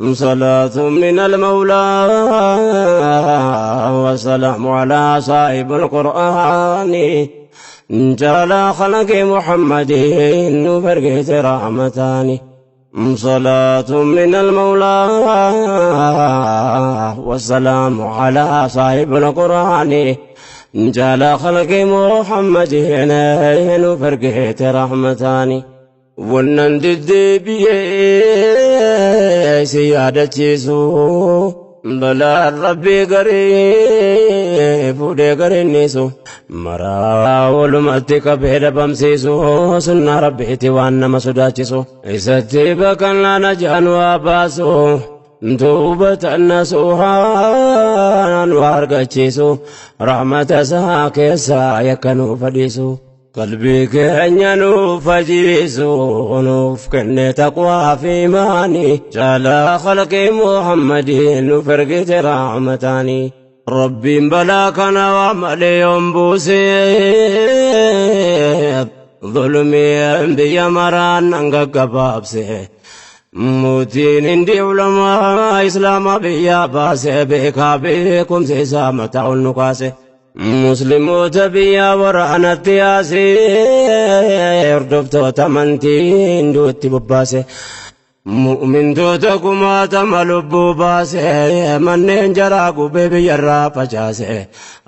صلاة من المولى والسلام على صاحب القرآن جعل خلق محمد فرقت رحمتان. صلاة من المولى والسلام على صاحب القرآن جعل خلق محمد فرقت رحمتان. Wannan deddeebi'ee si yaadachiisu, balaan Rabbii garii fuudhee garinnisu, maraa walumatti qabee dhabamsiisu, sunnaa Rabbiiti waan nama sodaachisu, isatti baqannaa najaan waa baasu, tuubatan nasuuhaan waa argachiisu, rahmata isaa keessaa yakka nuuf fadhiisu, qalbii keenya nuuf fajiisu, nuuf kenne taqwaa fi imaanii, caalaa khalqii Muhammadiin nuuf ergite rahmataanii. Rabbiin balaa kana waa malee yoon buuse, zulmii biyya maraan nan gaggabaabse. Mootiin hindi ulamaa Islaamaa biyyaa baase, beekaa beekumsa isaa mataa ol nu kaase. Musliimoota biyya waraanatti yaasee, hordoftoota amantii hinduutti bobbaase. Mu'mintoota kumaatama lubbuu baase, manneen jaraa gubee biyyarraa facaase.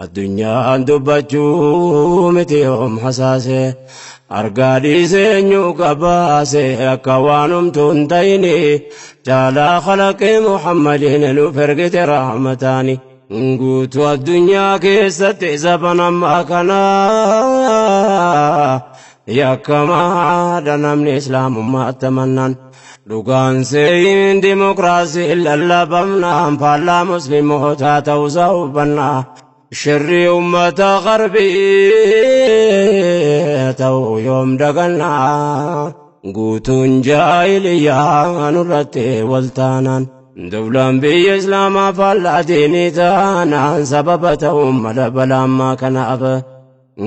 Addunyaan dubbachuu miti yoom hasaase. Argaa dhiisee eenyu qabaase, akka waan homtuu hin ta'ini, caalaa khalaqee Muhammadiin nuuf ergite rahmataani. Guutuu addunyaa keessatti zaban ammaa kana yakkamaadha namni Islaamummaa tamannaan. Dhugaan seeyin dimokiraasii lallabamnaan faallaa Muslimootaa ta'uusaa hubannaa. Shirri uummata Garbii ta'uu yoom dagannaa. Guutuun jaahiliyyaa nurratti wal taanaan. Dawlaan biyya Islaamaa faallaa diinii taanaan, sababa ta'uun mala balaammaa kanaaf.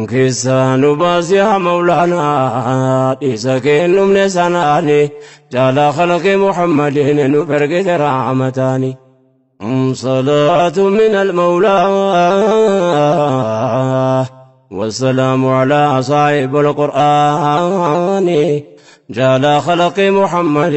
Keessaa nu baasi yaa Mawlaanaa, dhiisa kennumne sanaani, caalaa khalqi Muhammadiin nuuf ergite rahmataani. صلاة من المولى والسلام على صاحب القرآن جال خلق محمد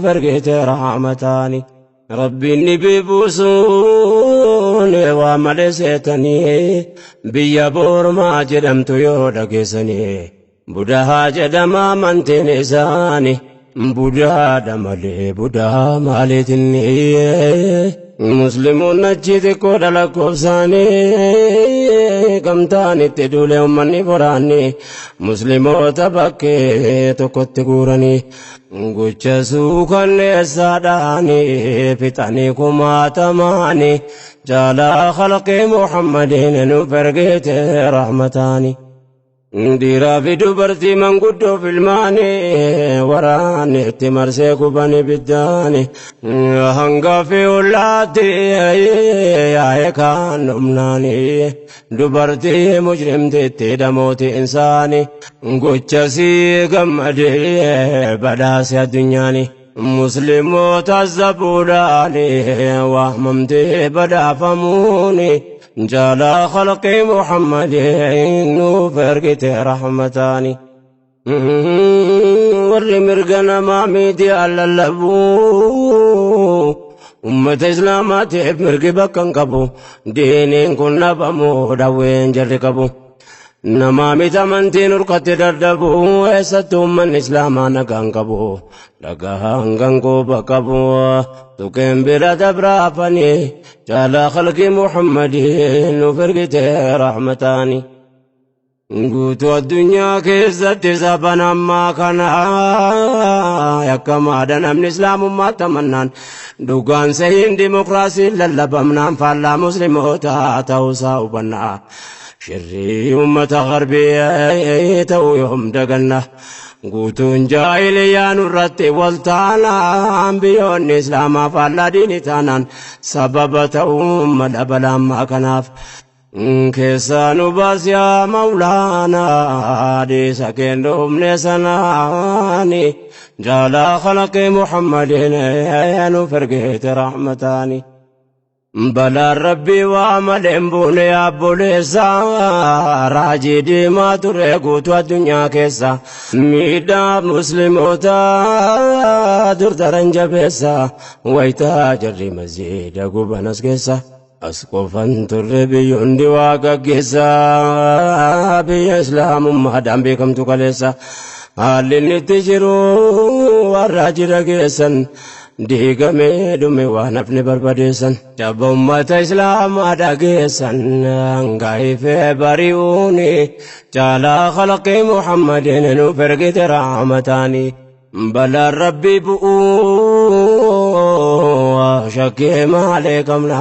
فرقت رحمتان. ربي نبي بوسون وملسيتني بيا بورما jedhamtu yoo dhageessanii, Budahaa jedhama amantiin isaanii, Budaadha malee Budaa maaliitinni? Musliimoonni achi xiqqoodha lakkoofsaanii, gamtaan itti duule uummanni boraanni, Musliimoota bakkee tokkotti guuranii, gocha suukanneessaadhaanii fixanii kumaatamaanii, jaalaa khalqii Muhammadiin nuuf ergite rahmataanii. Dhiiraa fi dubartii, manguddoo fi ilmaanii, waraanni itti marsee guban ibiddaani, hanga fi ollaatti yaa'ee kaan dhumnaanii, dubartii mujrimtitti dhamooti insaani, gochasii gammadee badhaase addunyaani. Musliimoota zabuudhaani waamamtee badhaafamuuni, jaalaa khalqii Muhammadiin nuuf ergite rahmataani. Warri mirga namaa miidiyaa lallabuu, ummata Islaamaatiif mirgi bakka hin qabu, diiniin kun dhabamuu dhawween jarri qabu. Namaa miti amantiin urkatti dadhabu, eessatti uummanni Islaamaa nagaan qabu, dhagaan gangooba qabu, tuqeen bira dabraafanii, caalaa khalqii Muhammadiin nuuf ergite rahmataani. Guutuu addunyaa keessatti saban ammaa kana yakkamaadha namni Islaamummaa tamannaan, dhugaan sehiin dimokiraasiin lallabamnaan faallaa Musliimoota ta'uusaa hubannaa. Shirrii uummata Garbii ta'uu yoom daganna? Guutuun jaahiliyyaa nurratti wal taanaan, biyyoonni Islaamaa faallaa diinii taanaan, sababa ta'uu mala balaammaa kanaaf. Keessaa nu baasi yaa Mawlaanaa, dhiisa kennuufne sanaani, Jaalaa khalaqii Muhammadin nuuf ergeete rahmataani. Balaan rabbii waa malee hin buune yaabboleessa, raajii diimaa ture guutuu addunyaa keessa, miidhaa musliimoota dur daran jabeessa, wayitaa jarri masjiida gubanas keessa. As qofan turre, biyyoonni waa gaggeessa, biyya islaamummaadhaan beekamtu kaleessa. Haalli inni itti jiru warra jira geessan, diigamee dhume waan hafne barbadeessan. Jabba ummata islaamaa dhageessan, gaa'ifee bari'uuni caalaa khalaqii Muhammadin nuuf ergite rahmataani. Balaan rabbii bu'uu shakkii maalee qabna.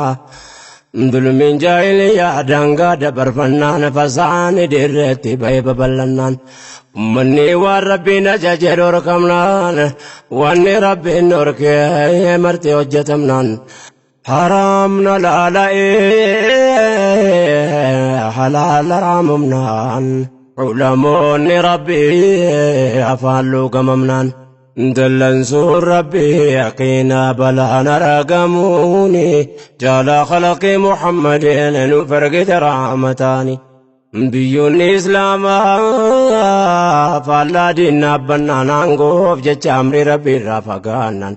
Dulmiin jaahiliyaa daangaa dabarfannaan, fasaani dirreetti ba'ee babal'annaan, ummanni waan rabbiin ajaje dhorkamnaan, wanni rabbiin dhorkee marti hojjetamnaan, haraamna laala'ee halaala raamamnaan, ulamoonni rabbii afaan luugamamnaan, dallansuun rabbii yaqiinaa balaan argamuuni jaalaa khalaqii Muhammadin nuuf ergite rahmataani. Biyyoonni islaamaa faallaa diinaa bannaan, aangoof jecha amri rabbii irraa fagaannan,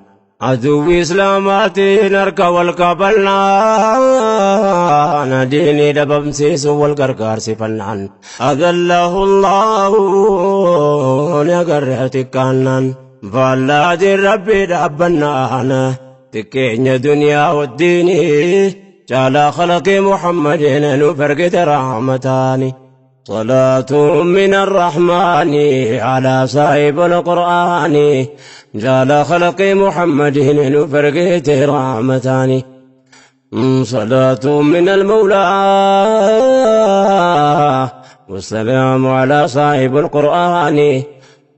aduwwi islaamaatiin harka wal qabannaan, diinii dhabamsiisuun wal gargaarsifannaan, adallahu Allahu ni agarree xiqqaannaan, faallaa diin rabbii dhaabbannaan, xiqqeenya duniyaa wajjiinii caalaa khalaqii Muhammadin nuuf ergite rahmataani. صلاة من الرحمن على صاحب القرآن جال خلق محمد نفرقت رحمتان. صلاة من المولى والسلام على صاحب القرآن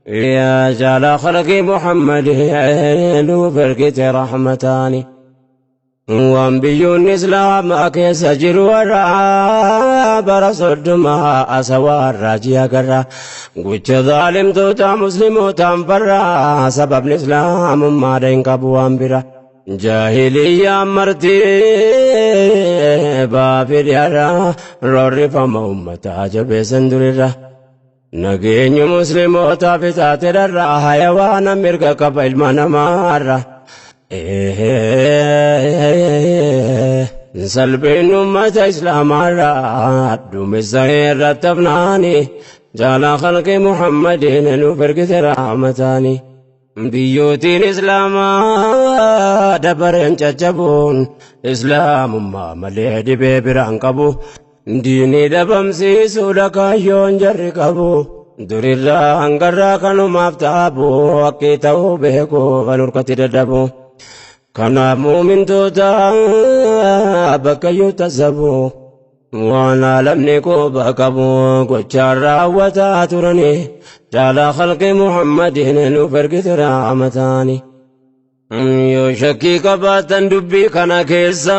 يا جال خلق محمد نفرقت رحمتان. Waan biyyoonni islaamaa keessa jiru warra bara 30 asawaarraa ji'a garra, gocha zaalimtoota muslimootaan farra, sababni islaamummaadha hin qabu waan bira. Jaahiliyyaan marti baafidhiarra roorrifama ummataa jabeessan durirra. Nageenyi muslimootaa fitaate dharra, hayawaana mirga qaba ilma namaarra. Salphiin ummata islaamaarra duumessa irratti hafnaani jaalaa khalqii Muhammadiin nuuf ergite rahmataani. Biyyootiin islaamaa dabareen caccabuun islaamummaa malee dhibee biraan qabu. Diinii dhabamsiisuudha kaayyoon jarri qabu. Durirraa hangarraa kanumaaf taabu, haqqii ta'uu beeku kan hurkatti dadhabu. Kanaaf muumintoota bakka iyyuu tasabu. Waan alamni quba qabu gochaan raawwataa turani caalaa khalqii Muhammadiin nuuf ergite rahmataani. Yoo shakkii qabaatan dubbii kana keessa,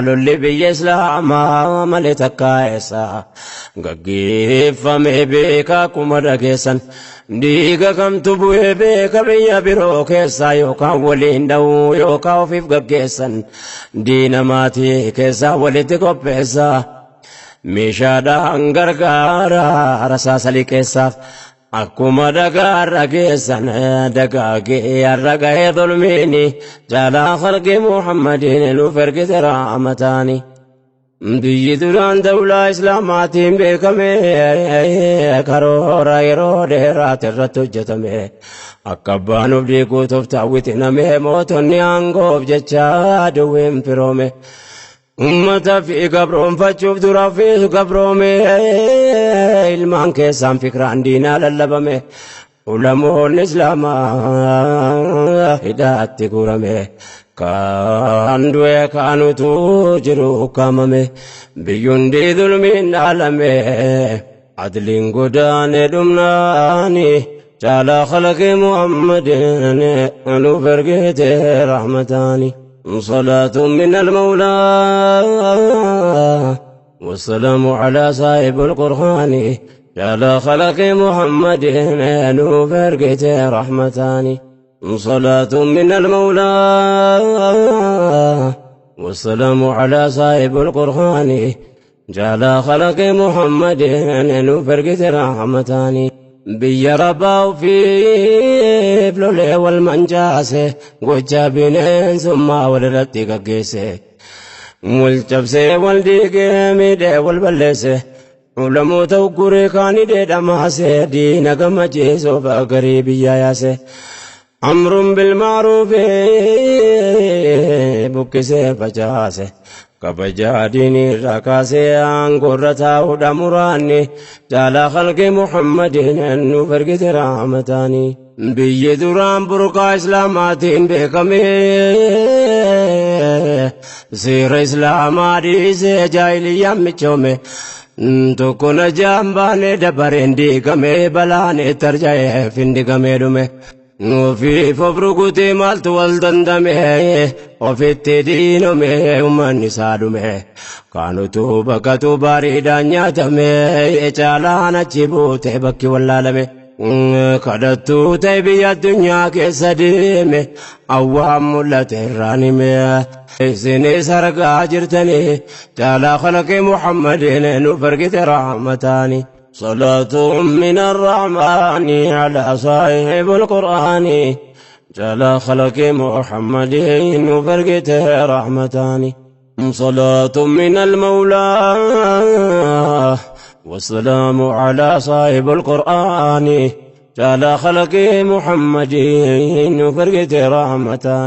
lolli biyya islaamaa malee takkaa eessa gaggeeffame beeka? Akkuma dhageessan dhiiga kamtu bu'ee beeka biyya biroo keessa? Yookaan waliin dha'uu yookaan ofiif gaggeessan, diina maatii keessaa walitti qopheessa, meeshaadhaan gargaara rasaasa liqeessaaf. Akkuma dhagaarra geessan dagaagee har'a gahee zulmiini jaalaa khalqi Muhammadiin nuuf ergite rahmataani. Biyyi duraan dawlaa islaamaatiin beekame, karoora yeroo dheeraati irratti hojjetame, akka abbaan of diiguu tooftaa wixiname, mootonni aangoof jecha duwween firoome. Ummata fi gabroonfachuuf dura fi gabroome, ilmaan keessaan fikraan diinaa lallabame, ulamoonni islaamaa hidhaatti guurame, kaan du'e kaanutu jiru ukkaamame, biyyundi zulmiin dhaalame, adliin godaane dhumnaani caalaa khalaqii Muhammadin nuuf ergite rahmataani. صلاة من المولى والسلام على صاحب القرآن. Jaalaa khalaqii Muhammadin nuuf ergite rahmataani. صلاة من المولى والسلام على صاحب القرآن جعل خلق محمد نفرقت رحمتاني بيا ربا في فلولي والمنجاسة قجا بنين ثم ولدتي قيسة والجبسة والديق ميدة والبلسة ولموت وقري كان دي دماسة دينا قم جيسو فقريبي يا ياسه أمر بالمعروف buqqisee facaase kabajaa diinii irraa kaasee aangorra taa'uudha muraanni caalaa khalqi Muhammadin nuuf ergite rahmataani. Biyyi duraan burqaa islaamaatiin beekame seera islaamaa dhiisee jaahiliyyaan michoome. Tokko na jaambaane dabareen diigame balaan itti arja'ee findigamee dhume. Ofiif of rukutee maaltu wal dandame ofitti diinome uummanni isaa dhume kaanutu bakkatu bareedaan nyaatame caalaan achi buute bakki wallaalame. Kadhattuu ta'e biyya addunyaa keessa deeme awwaan mul'ate irraan hime. Isinis argaa jirtanii caalaa khalaqee Muhammadin nuuf argite rahmataani. صلاة من الرحمن على صاحب القرآن جل خلق محمد وفرقته رحمتان صلاة من المولى والسلام على صاحب القرآن جل خلق محمد وفرقته رحمتان.